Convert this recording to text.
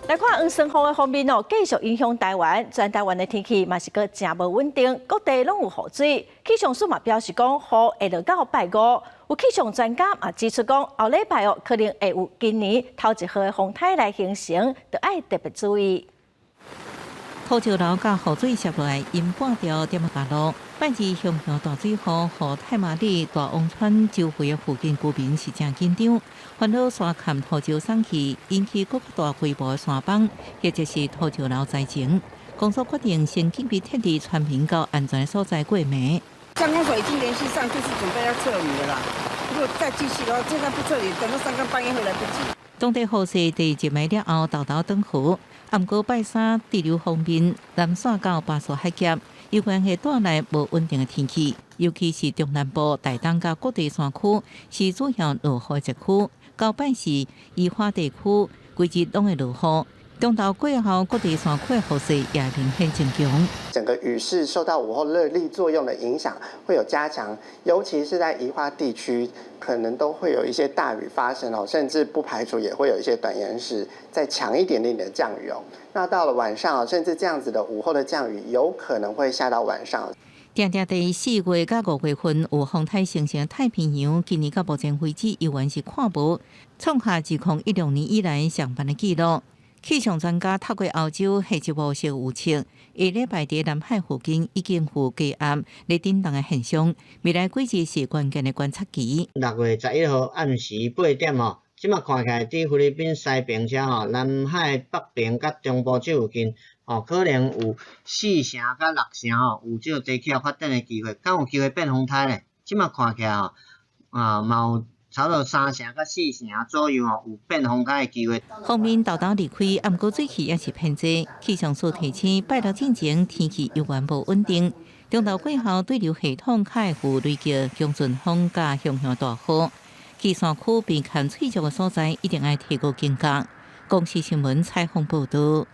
來看黃霜雨的鋒面哦，繼續影響台灣，全台灣的天氣嘛是閣誠無穩定，各地攏有雨水。氣象署嘛表示講，雨會落到拜五。有氣象專家嘛指出講，後禮拜哦可能會有今年頭一號的風颱來形成，著愛特別注意。土石流佮雨水瀉落來，淹半條店仔路。拜二熊熊大水雨，予太麻里大王村周圍的附近居民是誠緊張，煩惱山崁土石鬆去，引起閣較大規模的山崩，或者是土石流災情。公所決定先緊急撤離村民到安全所在過暝。鄉公所已經聯繫上，就是準備要撤離了啦。如果再繼續的話，現在不撤離，等到三更半夜會來不及。當地雨勢佇入暝了後，沓沓轉雨，毋過拜三對流鋒面南徙到巴士海峽，猶原會帶來無穩定的天氣，尤其是中南部、台東佮各地山區是主要落雨的區。到拜四，宜花地區規日攏會落雨。中晝過後，各地山區的雨勢也明顯增強。整個雨勢受到午後熱力作用的影響，會有加強，尤其是在宜花地區，可能都會有一些大雨發生哦，甚至不排除也會有一些短延時再強一點點的降雨哦。那到了晚上，甚至這樣子的午後的降雨，有可能會下到晚上。定定佇4月佮5月份有風颱形成太平洋，今年到目前為止猶原是看無創下2016年以來上慢的紀錄。氣象專家透過歐洲夏季模式預測，下禮拜佇南海附近已經有低壓咧振動的現象，未來幾日是關鍵的觀察期。6月11號暗時8點吼，這馬看起來佇菲律賓西邊遮吼，南海北邊佮中部這附近吼，可能有4成佮6成吼，有這個低氣壓發展的機會，敢有機會變風颱咧？這馬看起來吼，啊，嘛有差不多3成佮4成左右吼，有變風颱的機會。鋒面沓沓離開，毋過水汽猶是偏濟。氣象署提醒，拜六進前天氣猶原無穩定。中晝過後，對流系統較會累積強陣風佮熊熊大雨。去山區邊崁脆弱的所在，一定愛提高警覺。公視新聞採訪報導。